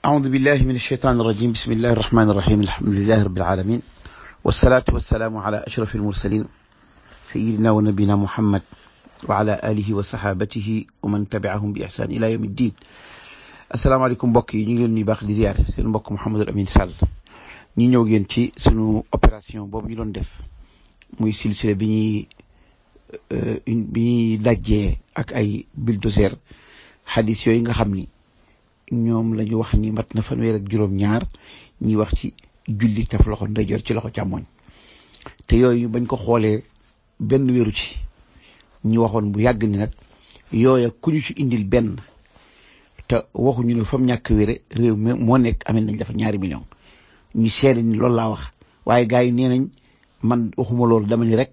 أعوذ بالله من الشيطان الرجيم. بسم الله الرحمن الرحيم. الحمد لله رب العالمين، والصلاة والسلام على أشرف المرسلين سيدنا ونبينا محمد وعلى آله وصحابته ومن تبعهم بإحسان إلى يوم الدين. السلام عليكم mbokk yi, ñu ngi leen di baax di ziyaare seen mbokk Mouhamadou Amine Sall. ñi ñëw ngeen ci sunu opération boobu ñu doon def muy silsile bi ñuy dajjee ak ay bulldozer xadis yooyu nga xam ni ñoom la ñu wax ni mat na fanweer ak juróom-ñaar ñi wax ci julli taf loxo ndeyjoor ci loxo càmmoñ, te yooyu bañ ko xoolee benn wéru ci. ñi waxoon bu yàgg ni nag yooya ku ñu ci indil benn te waxuñu ne fa mu ñàkk wére réew mi moo nekk amee nañ dafa $2 millions. ñu seede ni loolu laa wax, waaye gars yi nee nañ man waxuma loolu, dama ni rek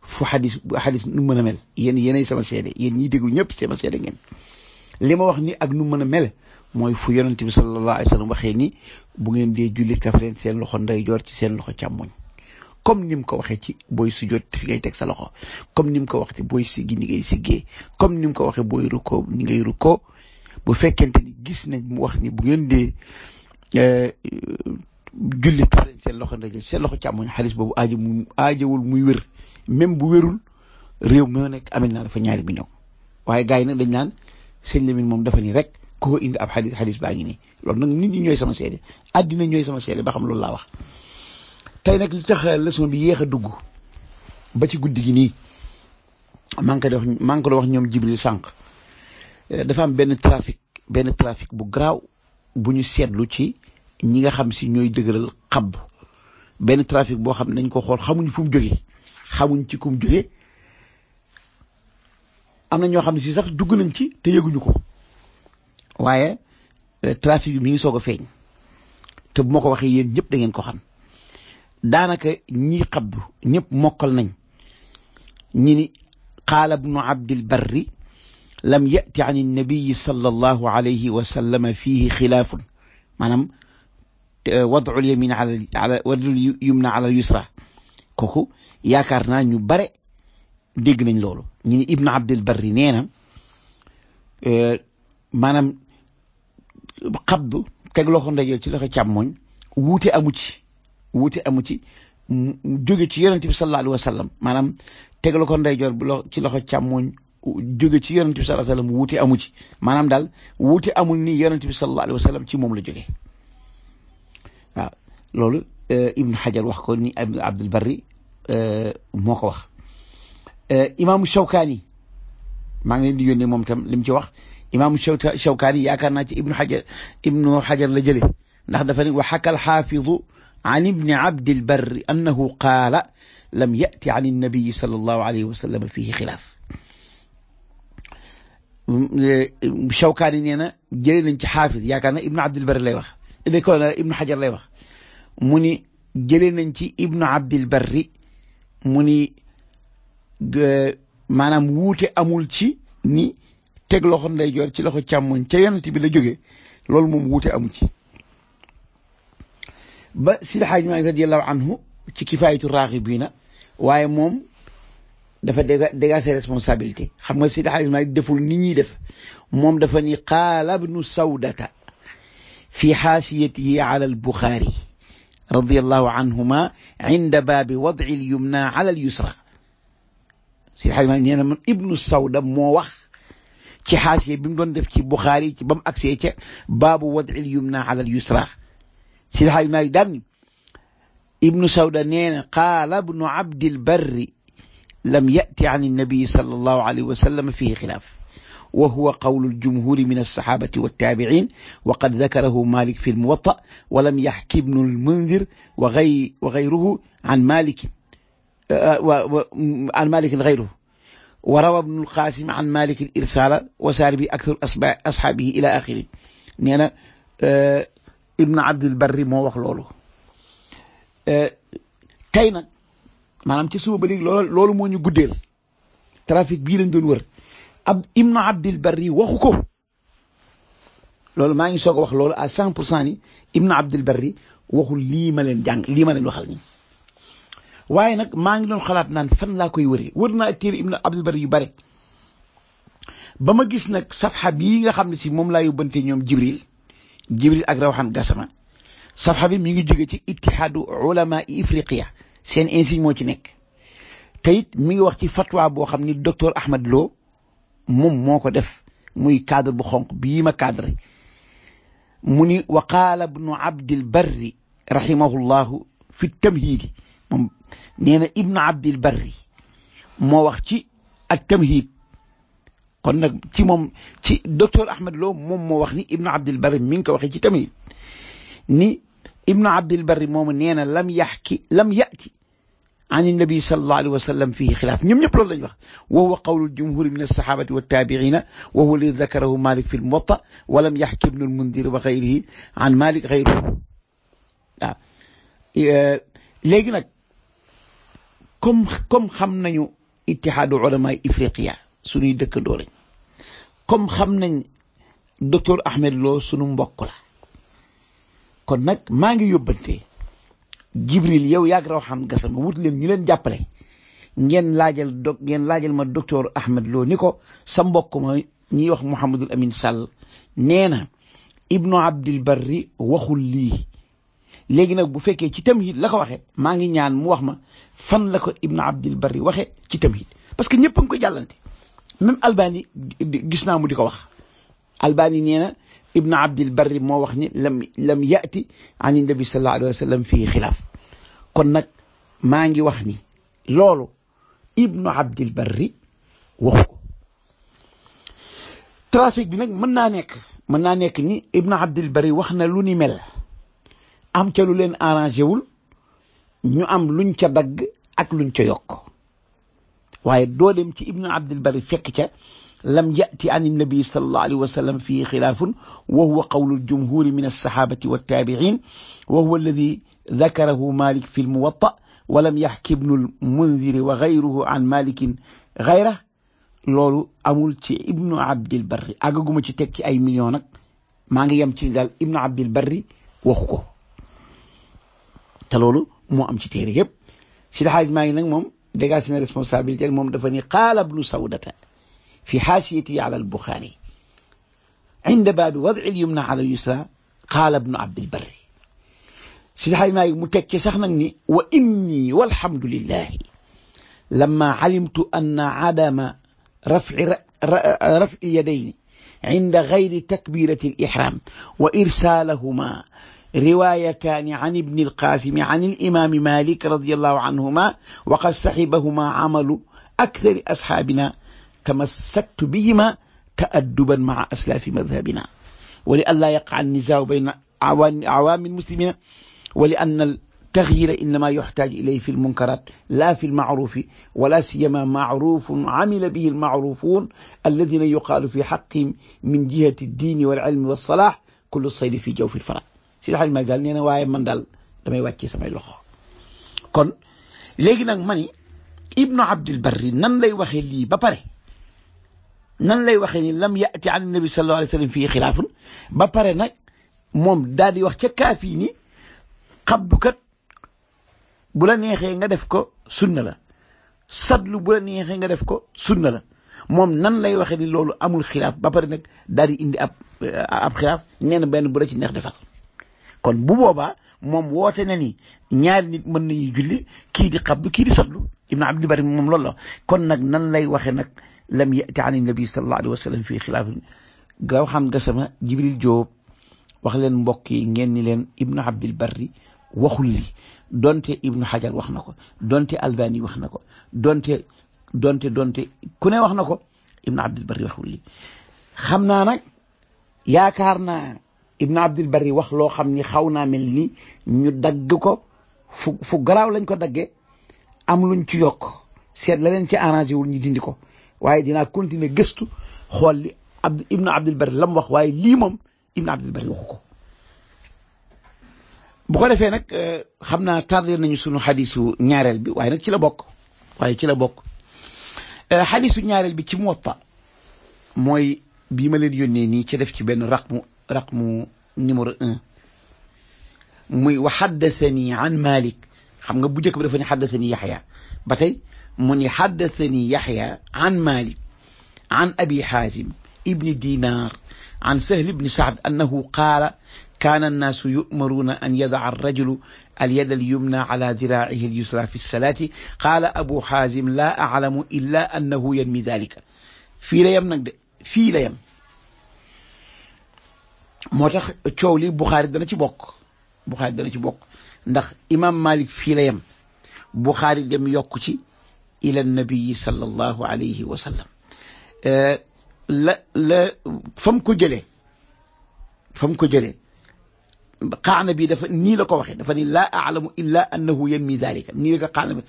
fu xadis nu mën a mel yéenay sama seede, yéen ñiy déglu ñëpp sama seede ngeen. li ma wax ni ak nu mën a mel mooy fu yonent bi sallallahu alayhi wa sallam waxee ni bu ngeen dee julli taf leen seen loxo ndeyjoor ci seen loxo càmmoñ, comme ni mu ko waxee ci booy sujjóot fi ngay teg sa loxo, comme ni mu ko waxee booy siggi ni ngay siggee, comme ni mu ko waxee booy rukkoo ni ngay rukkoo. bu fekkente ni gis nañ mu wax ni bu ngeen dee julli taf leen seen loxo ndeyjoor ci seen loxo càmmoñ, xaalis boobu aajawul muy wér. même bu wérul réew moo nekk amel naa dafa $2 millions. waaye gars yi nag dañ naan sëñ Lamine moom dafa ni rek ku ko indi ab xadis baa ngi nii. loolu nag nit ñi ñooy sama seede, àddina ñooy sama seede ba xam loolu laa wax. tey nag li tax leçon bi yéex a dugg ba ci guddi gi nii maa ngi ko doon wax ñoom Jibril sànq. dafa am benn trafic bu garaaw bu ñu seetlu ci ñi nga xam si ñooy dëgëral xab. benn trafic boo xam ne nañ ko xool xamuñ fu mu jógee, xamuñ ci ku mu jógee. am na ñoo xam ne si sax dugg nañ ci te yëguñu ko, waaye trafic bi mi ngi soog a feeñ te bu ma ko waxee yéen ñëpp da ngeen ko xam. daanaka ñi xabdu ñëpp mokkal nañ ñi ni qaala ibnu abdil barri lam yati an annabiyi sallallahu alayhi wa sallam fihi xilaafun, maanaam wad'ul yamin ala wad'ul yumna ala yusra. kooku yaakaar naa ñu bare dégg nañ loolu. ñu ni ibnu abdil barri nee na maanaam xabdu teg loxo ndeyjoor ci loxo càmmoñ wuute amu ci jóge ci yonent bi sallallahu alayhi wa sallam. maanaam teg loxo ndeyjoor ci loxo càmmoñ jóge ci yonent bi sallallahu alayhi wa sallam wuute amu ci. maanaam daal wuute amul ni yonent bi sallallahu alayhi wa sallam ci moom la jóge. waaw loolu ibnu xajar wax ko ni ibnu abdil barri moo ko wax. imaamu Shawkaani maa ngi leen di yónnee moom itam li mu ci wax. imaamu Shawkaani yaakaar naa ci ibnu xajar la jële, ndax dafa ne wa xaka alxaafidu an ibni abdil barri annahu qaala lam yati an annabiyi sallallahu alayhi wa sallam fihi xilaaf. Shawkaani nee na jële nañ ci xaafid, yaakaar naa ibnu abdil barri lay wax, ibnu xajar lay wax. mu ni jële nañ ci ibnu abdil barri mu ni maanaam wuute amul ci ni teg loxo ndeyjoor ci loxo càmmoñ ca yonent bi la jógee, loolu moom wuute amu ci. ba Sidi Xaaj Maalik radiyallahu anhu ci kifaayatu raaxibiina, waaye moom dafa dégager ses responsabilités. xam nga Sidi Xaaj Maalik deful nit ñi def, moom dafa ni qaala ibnu sawdata fi xaasiyatihi ala al-Buxaari radiyallahu anhuma inda baabi wad'i al-yumna ala al-yusra. si xay ma nee na man ibnu sawda moo wax ci xaasiya bi mu doon def ci Buxaari ci ba mu agsee ca baabu wad'il yumna ala al yusra. si xay ma daan ibnu sawda nee na qaala ibnu abdil barri lam yati an annabi sallallahu alayhi wa sallam fihi xilaaf wa huwa qawlu aljumhuri min alsaxaabati waltaabicin wa qad dakarahu malik fi almuwatta wa lam yaxki ibnu almundir wa gayruhu an malikin عن مالك غيره وروى ابن القاسم عن مالك الإرسال وسار به أكثر أصحابه إلى آخره. نينا ابن عبد البر moo wax loolu. tey nag maanaam ci suba ba léegi loolu moo ñu guddeel, trafic bii lañ doon wër. ibn Abdil Barri waxu ko, loolu maa ngi soog a wax loolu à 100% ni ibn Abdil Barri waxul lii ma leen waxal nii. waaye nag maa ngi doon xalaat naan fan laa koy wëree, wër naa téere ibnu abdul bari yu bare ba ma gis nag safxa bii nga xam ne si moom laa yóbbante ñoom Jibril Jibril ak Rawhan Gassama safha bi mi ngi jóge ci ittihaadu ulama ifriqiya seen insigne moo ci nekk te it mi ngi wax ci fatwa boo xam ni docteur Ahmad Lo moom moo ko def muy cadre bu xonq bii ma cadre mu ni wa qaala ibnu Abdil Barri rahimahullahu fi tamhiidi moom nee na ibnu Abdil Barri moo wax ci ak tamhiid kon nag ci moom ci docteur Ahmad Lo moom moo wax ni ibnu Abdil Barri mi ngi ko waxee ci tamhiid ni ibnu Abdil Barri moomu nee na lam yati an nabi sallallahu alayhi wa sallam fihi xilaaf ñoom ñëpp loolu lañ wax wa huwa qawlu jumhuri min alsahabati waltabiina wa huwa alladi dakarahu Malik fi lmuwatta wa lam yaxki ibnu almundir wa gayrihi an Malik gayruhu waaw léegi nag comme xam nañu ittihaadu ulama ifriqiya suñuy dëkkandoo lañ comme xam nañ docteur Ahmed Lo sunu mbokk la kon nag maa ngi yóbbante Jibril yow yaag Rawhan Gassama wut leen ñu leen jàppale ngeen laajal ma docteur Ahmed Lo ni ko sa mbokk ma ñiy wax Mouhamadul Amin Sall nee na ibnu Abdil Barri waxul lii léegi nag bu fekkee ci tamhid la ko waxee maa ngi ñaan mu wax ma fan la ko ibnu Abdil Barri waxee ci tamhid parce que ñëpp a ngi koy jàllante même Albani gis naa mu di ko wax Albani nee na ibnu Abdil Barri moo wax ni lam yati an nabi sallallahu alayhi wa sallam fii xilaaf kon nag maa ngi wax ni loolu ibnu Abdil Barri waxu ko trafic bi nag mën naa nekk ni ibnu Abdil Barri wax na lu ni mel am ca lu leen arrangé wul ñu am luñ ca dagg ak luñ ca yokk waaye doo dem ci ibnu Abdil Barri fekk ca lam yati an nabi sallallahu alayhi wa sallam fii xilaafun wa huwa qawlu ljumhuri min alsahabati waltabiin wa huwa alladi dakarahu Malik fi lmuwatta wa lam yaxki ibnu lmundiri wa gayruhu an malikin gayra loolu amul ci ibnu Abdil Barri àggaguma ci teg ci ay millions nag maa ngi yem ci daal ibnu Abdil Barri waxu ko te loolu moo am ci téere yëpp si daxaaj maa ngi nag moom dégage na responsabilité moom dafa ni qaala ibnu sawdata في حاشيته على البخاري عند باب وضع اليمنى على اليسرى قال ابن عبد البر سيدي حاج ماي متكي سخنني واني والحمد لله لما علمت ان عدم رفع اليدين عند غير تكبيرة الإحرام وإرسالهما روايتان عن ابن القاسم عن الإمام مالك رضي الله عنهما وقد صحبهما عمل أكثر أصحابنا تمسكت بهما تأدبا مع أسلاف مذهبنا ولئلا يقع النزاع بين عوام المسلمين ولأن التغيير إنما يحتاج إليه في المنكرات لا في المعروف ولا سيما معروف عمل به المعروفون الذين يقال في حقهم من جهة الدين والعلم والصلاح كل الصيد في جوف الفرع سيدي حاج ما قال نينا واي من دال damay wàccee samay loxo kon léegi nag mani ibnu Abdil Barri nan lay waxee lii ba pare nan lay waxee ni lam yati an nabi sallallahu alayhi wa sallam fii xilaafun ba pare nag moom daal di wax ca kaafii ni xabdukat bu la neexee nga def ko sunna la sadlu bu la neexee nga def ko sunna la moom nan lay waxee ni loolu amul xilaaf ba pare nag daal di indi ab xilaaf nee na benn bu la ci neex defal kon bu boobaa moom woote na ni ñaari nit mën nañu julli kii di xabdu kii di sadlu ibnu Abdil Barri moom loolu la kon nag nan lay waxe nag lam yati an nabi sallallahu alayhi wa sallam fii xilaaf Rawhan Gassama Jibril Jóob wax leen mbokk yi ngeen ni leen ibnu Abdil Barri waxul li donte ibnu Hajar wax na ko donte Albani wax na ko donte ku ne wax na ko ibnu Abdil Barri waxul li xam naa nag yaakaar naa ibnu Abdil Barri wax loo xam ni xaw naa mel ni ñu dagg ko fu garaaw lañ ko daggee am luñ ci yokk seet la leen ci arrangé wul ñu dindi ko waaye dinaa continuer gëstu xool li ibnu Abdil Barri la mu wax waaye lii moom ibnu Abdil Barri waxu ko bu ko defee nag xam naa tardé nañu sunu xadisu ñaareel bi waaye nag ci la bokk xadisu ñaareel bi ci Muwatta mooy bii ma leen yónnee nii ci def ci benn raqmu numéro 1 muy wa xaddathani an Malik xam nga bu njëkk bi dafa ne xaddathani Yaxya ba tey mu ni xaddathani Yaxya an Malik an Abi Xaazim ibni Dinar عن سهل بن سعد أنه قال كان الناس يؤمرون أن يضع الرجل اليد اليمنى على ذراعه اليسرى في الصلاة قال أبو حازم لا أعلم إلا أنه ينمي ذلك في لا يم نك في لا يم موتاخ coow li Bukhari dana ci bokk ndax imam Malik fii la yem Bukhari dem yokku ci ila nabi sallallahu alayhi wa sallam la fam ko jëlee qaana bi dafa nii la ko waxee dafa ni laa a'lamu illa annahu yanmi dhalika nii la ko qaana bi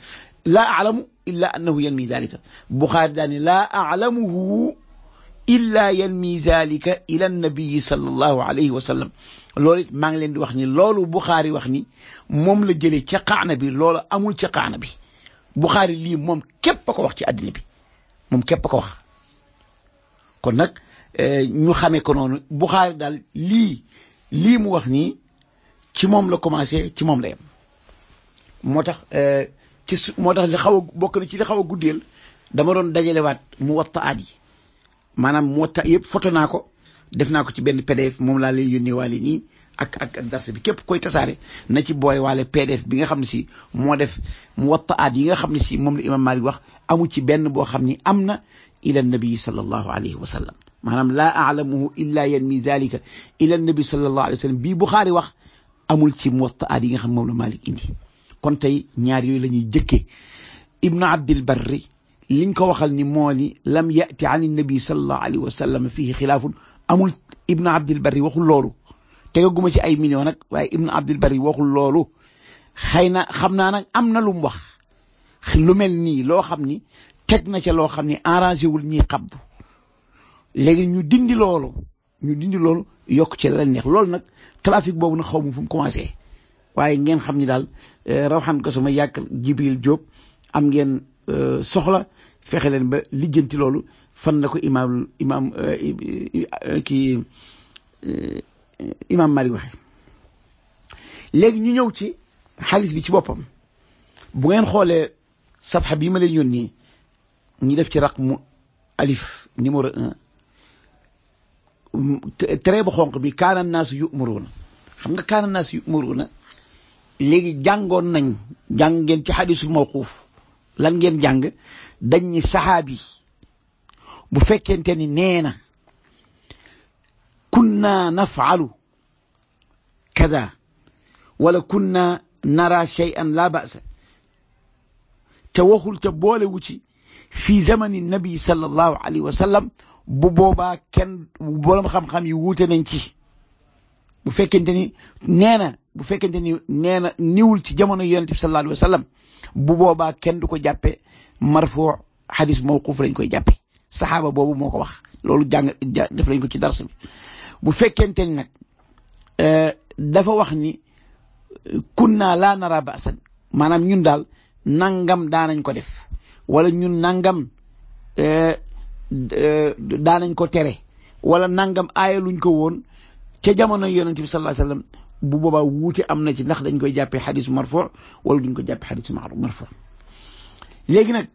laa a'lamu illa annahu yanmi dhalika Bukhari daani laa a'lamuhu illa yanmi dhalika ila nabi sallallahu alayhi wa sallam loolu it maa ngi leen di wax ni loolu Bukhari wax ni moom la jëlee ca qaana bi loolu amul ca qaana bi Bukhari lii moom képp a ko wax ci àddina bi moom képp a ko wax kon nag ñu xamee ko noonu Bukhari daal lii mu wax nii ci moom la commencé ci moom la yem moo tax li xaw a bokk na ci li xaw a guddeel dama doon dajalewaat muwattaat yi maanaam muwatta yëpp photo naa ko def naa ko ci benn PDF moom laa leen yónnee waale nii ak darse bi képp koy tasaare na ci boole waale PDF bi nga xam ne si moo def muwattaat yi nga xam ne si moom la imam Malik wax amu ci benn boo xam ni am na ila nabi sallallahu alayhi wa sallam maanaam laa a'lamuhu illa yanmi zalika ila nabi sallallahu alayhi wa sallam bii Bukhari wax amul ci muwattaat yi nga xam moom la Malik indi kon tey ñaar yooyu la ñuy jëkkee ibnu abdil barri liñ ko waxal ni moo ni lam yati an nabi sallallahu alayhi wa sallam fihi xilaafun amul ibnu abdil barri waxul loolu tegaguma ci ay millions nag waaye ibnu abdil barri waxul loolu xëy na xam naa nag am na lu mu wax lu mel nii loo xam ni teg na ca loo xam ni arrangé wul ñiy xabdu léegi ñu dindi loolu yokk ci la neex loolu nag trafic boobu nag xaw ma fu mu commencé waaye ngeen xam ni daal Rawhan ko sama yàgg Jibril Diop am ngeen soxla fexe leen ba lijjanti loolu fan la ko imam Malik waxe léegi ñu ñëw ci xaalis bi ci boppam bu ngeen xoolee safha bi ma leen yónnee ñu def ci raqmu alif numéro 1 tere bu xonq bi kaana naasu yu'maruuna xam nga kaana naasu yu'maruuna léegi jàngoon jàng ngeen ci xadisul mawquuf lan ngeen jàng dañ ni saxaabi bu fekkente ni nee na kunna naf'alu kada wala kunna nara shay'an la ba'sa te waxul te boolewu ci fi zamani nabi sallallahu alayhi wa sallam bu boobaa kenn borom xam-xam yi wuute nañ ci bu fekkente ni nee na niwul ci jamono yonent bi sallallahu alayhi wa sallam bu boobaa kenn du ko jàppe marfu xadis mawquf lañ koy jàppe saxaaba boobu moo ko wax loolu def lañ ko ci dars bi bu fekkente ni nag dafa wax ni kunna laa nara ba'san maanaam ñun daal nangam daanañ ko def wala ñun nangam daanañ ko tere wala nangam aayaluñ ko woon ca jamono yonent bi sallallahu alayhi wa sallam bu boobaa wuute am na ci ndax dañ koy jàppee xadis marfu wala duñ ko jàppee xadis marfu léegi nag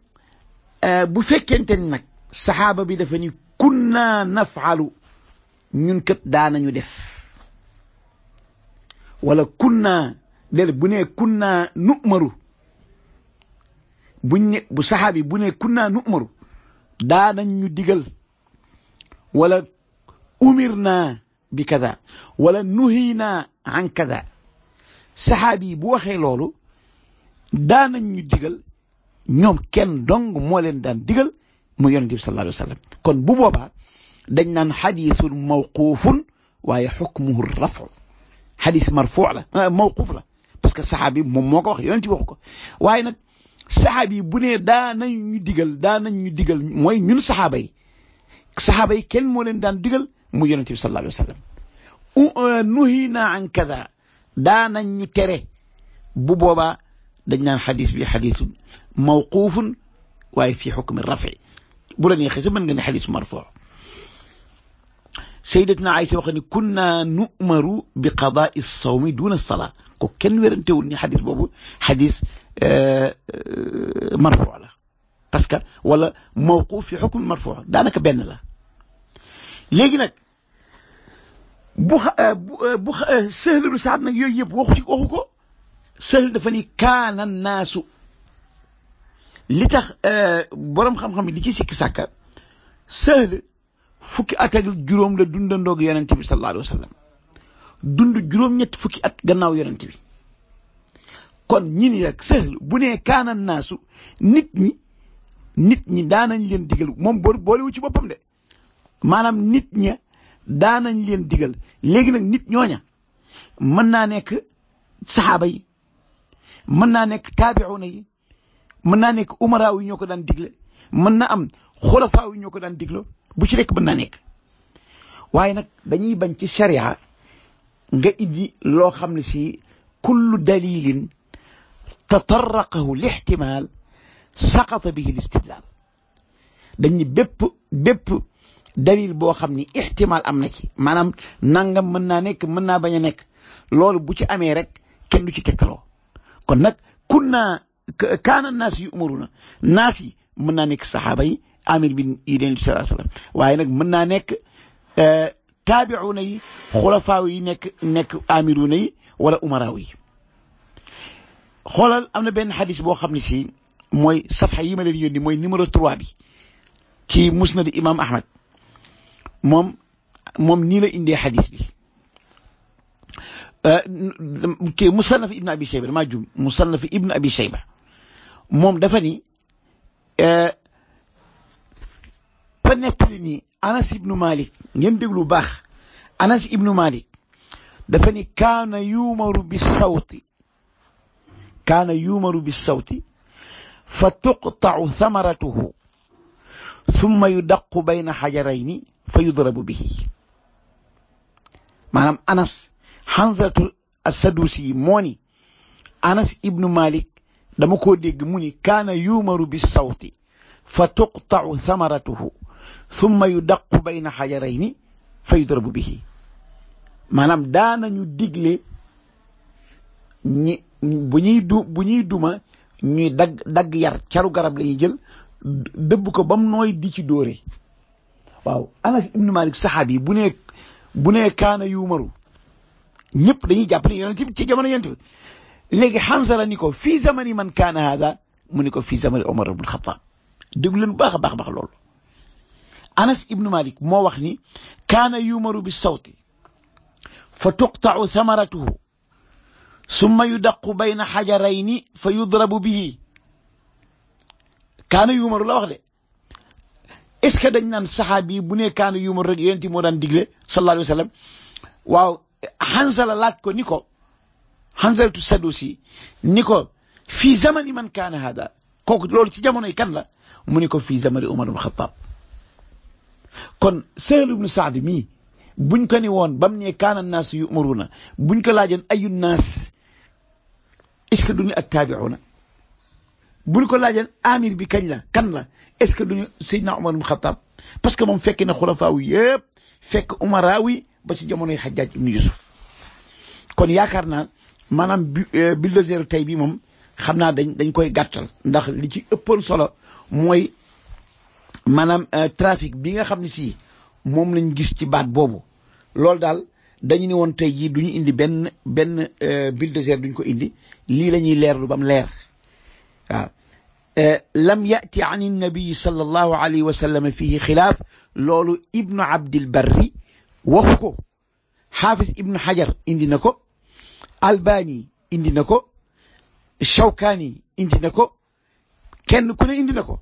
bu fekkente ni nag saxaaba bi dafa ni kunna naf'alu ñun kat daanañu def wala kunna déedéet bu nee kunna nu'maru bu saxaabi bu nee kunna nu'maru daanañ ñu digal wala umirna bi kada wala nuhina an kada saxaabi bu waxee loolu daanañ ñu digal ñoom kenn dong moo leen daan digal mu yonent bi sallallahu alayhi wa sallam kon bu boobaa dañ naan xadiisun mawquufun waaye xukmuhu rafu xadis marfu la mawquuf la parce que saxaabi moom moo ko wax yonent bi waxu ko waaye nag saxaabi bu ne daanañ ñu digal mooy ñun saxaaba yi kenn moo leen daan digal mu yonent bi sallallahu alayhi wa sallam nuhina an kada daanañ ñu tere bu boobaa dañ naan xadis bi xadisun mawquufun waaye fii xukmi rafi bu la neexee sa mën nga ne xadis marfu sayyidatuna Aïcha wax ni kunna nu'maru bi qada'i as-sawmi duna as-salaa ko kenn wérantewul ni xadis boobu xadis marfu la parce que wala mawquuf fi xukmi marfu daanaka benn la léegi nag bu Sahl ibn Saad nag yooyu yëpp waxu ko Sahl dafa ni kaana naasu li tax borom xam-xam yi di ci sikki sàkka Sahl fukki at ak juróom la dundandoog yonent bi sallallahu alayhi wa sallam dund juróom-ñett fukki at gannaaw yonent bi kon ñi ni rek Sahl bu nee kaana naasu nit ñi daanañ leen digal moom boolewu ci boppam de maanaam nit ña daanañ leen digal léegi nag nit ñooña mën naa nekk saxaaba yi mën naa nekk taabi'una yi mën naa nekk umaraaw yi ñoo ko daan digle mën na am xulafaaw yi ñoo ko daan diglo bu ci nekk mën naa nekk waaye nag dañuy bañ ci sharia nga indi loo xam ne si kullu dalilin tatarraqahu lihtimal saqata bihi listidlal dañ ni bépp dalil boo xam ni ihtimal am na ci maanaam nangam mën naa nekk mën naa bañ a nekk loolu bu ci amee rek kenn du ci tegtaloo kon nag kaana naas yu umaruna naas yi mën naa nekk saxaaba yi amir bi yi leen sallallahu alayhi wasallam waaye nag mën naa nekk taabi'una yi xulafaaw yi nekk amiruna yi wala umaraaw yi xoolal am na benn xadis boo xam ne si mooy safxa yi ma leen yónni mooy numéro 3 bi ci musnad imam ahmad moom nii la indee xadis bi kii musannaf ibn abi shayba damaa jum musannaf ibn abi shayba moom dafa ni fa nettali ni anas ibnu malik ngeen déglu baax anas ibnu malik dafa ni kaana yuumaru bissawti fa tuqta'u thamaratuhu thumma yudaqqu bayna xajarayni fa yudrabu bihi maanaam anas Hanzatu as-Sadusi moo ni anas ibnu malik dama koo dégg mu ni kaana yuumaru bissawti fa tuqta'u thamaratuhu thumma yudaqqu bayna xajarayni fa yudrabu bihi maanaam daanañu digle bu ñuy duma ñuy dagg yar caru garab la ñuy jël dëbb ko bam nooy di ci dóore waaw anas ibnu malik saxaabi bu nee kaana yuumaru ñëpp dañuy jàpp ne yonent bi ci jamono yonent bi léegi Hanzala ni ko fii zamani man kaana hada mu ni ko fii zamani Omar ibn Khattab déglu leen baax a baax loolu anas ibnu malik moo wax ni kaana yuumaru bi sawti fa tuqta'u thamaratuhu summa yudaqqu bayna xajarayni fa yudrabu bihi kaana yuumaru la wax de est-ce que dañ naan saxaabi bu ne kaana yuumaru rek yonent moo daan digle sallallahu alayhi wa sallam waaw Hanzala laaj ko ni ko Hanzalatu Sadusi ni ko fii zamani man kaana hada kooku loolu ci jamono yi kan la mu ni ko fii zamani Umar ibn Khattab kon Sahl ibn Saad mii buñ ko ni woon bam ne kaana naas yu'maruna buñ ko laajoon ayu naas est-ce que duñu at-taabi'una buñ ko laajoon amir bi kañ la kan la est-ce que duñu Seydina Umar ibn Khattab parce que moom fekk na xulafaaw yëpp fekk umaraawi ba ci jamonoy Hajjaj ibn Yusuf kon yaakaar naa maanaam bulldozer tey bi moom xam naa dañ koy gàttal ndax li ci ëppoon solo mooy maanaam trafic bi nga xam ne si moom lañ gis ci baat boobu loolu daal dañu ne woon tey jii duñu indi benn bulldozer duñ ko indi lii la ñuy leerlu bam leer waaw lam yati an nabii sallallahu alayhi wa sallam fihi xilaaf loolu ibnu abdil barri waxu ko xaafis ibnu xajar indi na ko albani indi na ko shawkaani indi na ko kenn ku ne indi na ko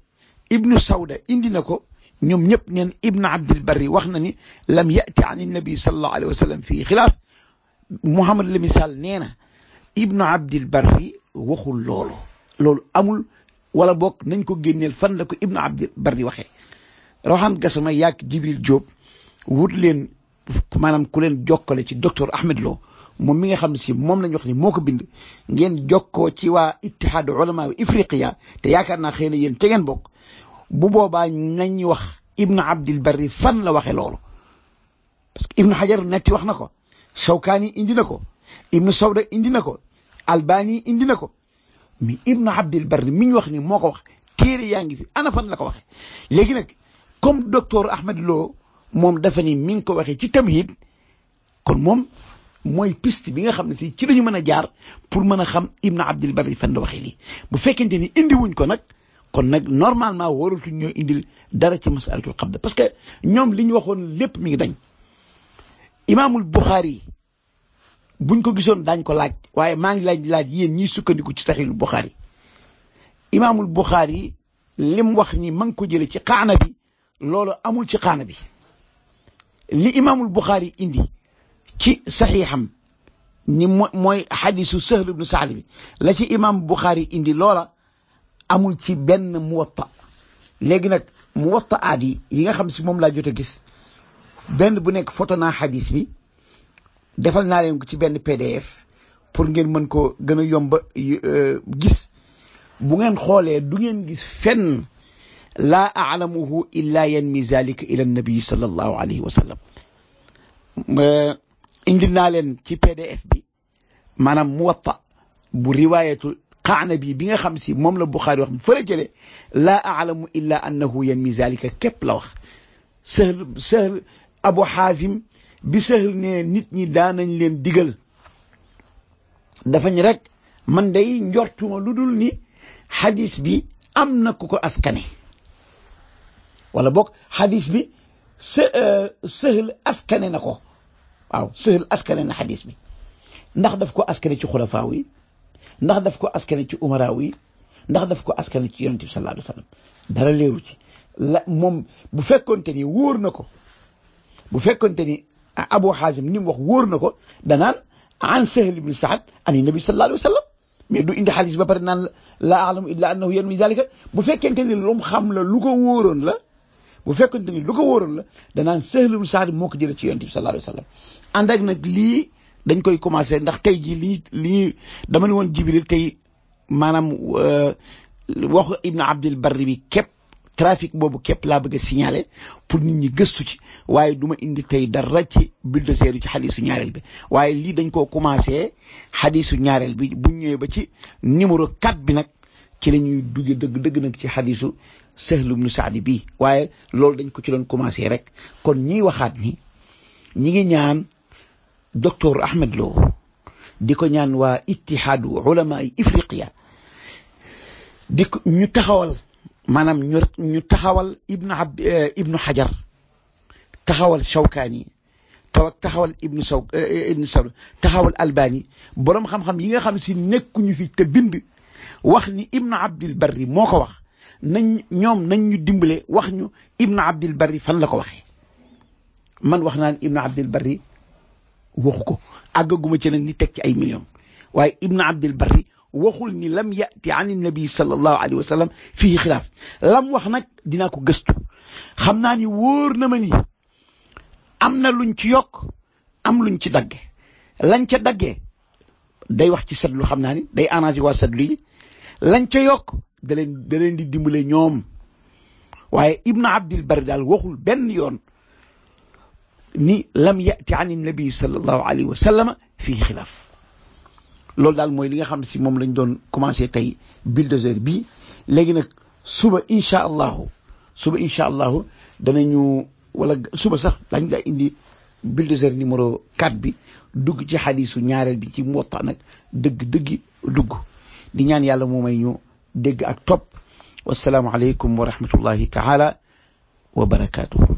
ibnu sawda indi na ko ñoom ñëpp neen ibnu abdil barri wax na ni lam yati an nabi sallallahu alayhi wa sallam fii xilaaf muhammad al misal nee na ibnu abdil barri waxul loolu amul wala bokk nañ ko génneel fan la ko ibnu abdil barri waxee Rawhan Gassama yaak Jibril Diop wut leen maanaam ku leen jokkale ci docteur Ahmed Lo moom mi nga xam ne si moom lañ wax ni moo ko bind ngeen jokkoo ci waa ittihaadu ulama ifriqiya te yaakaar naa xëy na yéen te ngeen bokk bu boobaa nañ wax ibnu abdil barri fan la waxee loolu parce que ibnu hajar netti wax na ko shawkaani indi na ko ibnu sawda indi na ko albani indi na ko mi ibnu abdil barri mi ñu wax ni moo ko wax téere yaa ngi fi ana fan la ko waxee léegi nag comme docteur Ahmed Lo moom dafa ni mi ngi ko waxee ci tamhid kon moom mooy piste bi nga xam ne si ci lañu mën a jaar pour mën a xam Ibn Abdil Barri fan la waxee lii bu fekkente ni indi wuñ ko nag kon nag normalement waratuñ ñoo indil dara ci masalatul qabd parce que ñoom li ñu waxoon lépp mi ngi dañ imaamul Bukhari buñ ko gisoon daañ ko laaj waaye maa ngi laaj yéen ñiy sukkandiku ci saxiixul Bukhari imaamul Bukhari lim wax ni ma ngi ko jële ci xaana bi loolu amul ci xaana bi li imaamul Bukhari indi ci saxiixam ni mooy xadisu Sahl ibnu Saad bi la ci imaam Bukhari indi loola amul ci benn muwatta léegi nag muwatta aat yi nga xam si moom laa jot a gis benn bu nekk photo naa xadis bi defal naa leen ko ci benn PDF pour ngeen mën ko gën a yomba gis bu ngeen xoolee du ngeen gis fenn laa aalamuhu illa yanmi zalika ila nabi sallallahu alayhi wa sallam indil naa leen ci PDF bi maanaam muwatta bu riwaayatul Qanabi bi nga xam si moom la Bukhari wax fa la jëlee laa aalamu illa annahu yanmi zalika képp la wax Sahl Abu Hazim bi Sahl ne nit ñi daanañ leen digal dafa ñu rek man day njortuma lu dul ni xadis bi am na ku ko askane wala boog xadis bi Sahl askane na ko waaw Sahl askane na xadis bi ndax daf ko askane ci xulafaaw yi ndax daf ko askane ci umaraaw yi ndax daf ko askane ci yonent bi sallallahu alayhi wa sallam dara leeru ci la moom bu fekkonte ni wóor na ko bu fekkonte ni Abu Hazim ni mu wax wóor na ko danaan an Sahl ibn Saad an nabi sallallahu alayhi wa sallam mais du indi xadis ba pare naan laa alamu illa annahu yanmi zalika bu fekkente ni lu mu xam la lu ko wóoroon la bu fekkente ni lu ko wóoroon la danaan Sahl ibn Saad moo ko jëlee ci yonent bi sallallahu alayhi wa sallam ànd ak nag lii dañ koy commencé ndax tey jii li ñu dama ne woon Jibril tey maanaam waxu Ibn Abdil Barri bi képp trafic boobu képp laa bëgg a signaler pour nit ñi gëstu ci waaye du ma indi tey dara ci bulldozer ci xadisu ñaareel bi waaye lii dañ koo commencé xadisu ñaareel bi bu ñëwee ba ci numéro 4 bi nag ci la ñuy dugge dëgg nag ci xadisu Sahl ibn Saad bii waaye loolu dañ ko ci doon commencé rek kon ñiy waxaat ni ñi ngi ñaan docteur Ahmed Lo di ko ñaan waa ittihaadu ulama yi Ifriqiya di ko ñu taxawal maanaam ñu taxawal ibnu Hajar taxawal Shawkaani taxawal ibnu Saw taxawal Albani borom xam-xam yi nga xam si nekkuñu fi te bind wax ni Ibn Abdil Barri moo ko wax nañ ñu dimbale wax ñu Ibn Abdil Barri fan la ko waxee man wax naan Ibn Abdil Barri waxu ko àggaguma ci nag ni teg ci ay millions waaye Ibn Abdil Barri waxul ni lam yati an nabi sallallahu alayhi wa sallam fii xilaaf lam wax nag dinaa ko gëstu xam naa ni wóor na ma ni am na luñ ci yokk am luñ ci dagge lañ ca daggee day wax ci sadlu xam naa ni day arrangé waa sadlu yi lañ ca yokk da leen di dimbale ñoom waaye Ibn Abdil Barri daal waxul benn yoon ni lam yati an nabi sallallahu alayhi wa sallam fii xilaaf loolu daal mooy li nga xam ne si moom lañ doon commencé tey bulldozer bi léegi nag suba incha allahu danañu wala suba sax dañ daa indi bulldozer numéro 4 bi dugg ci xadisu ñaareel bi ci Muwatta nag dëgg dugg di ñaan yàlla moo may ñu dégg ak topp wasalaamu aleykum wa rahmatullahi taala wa barakaatuhu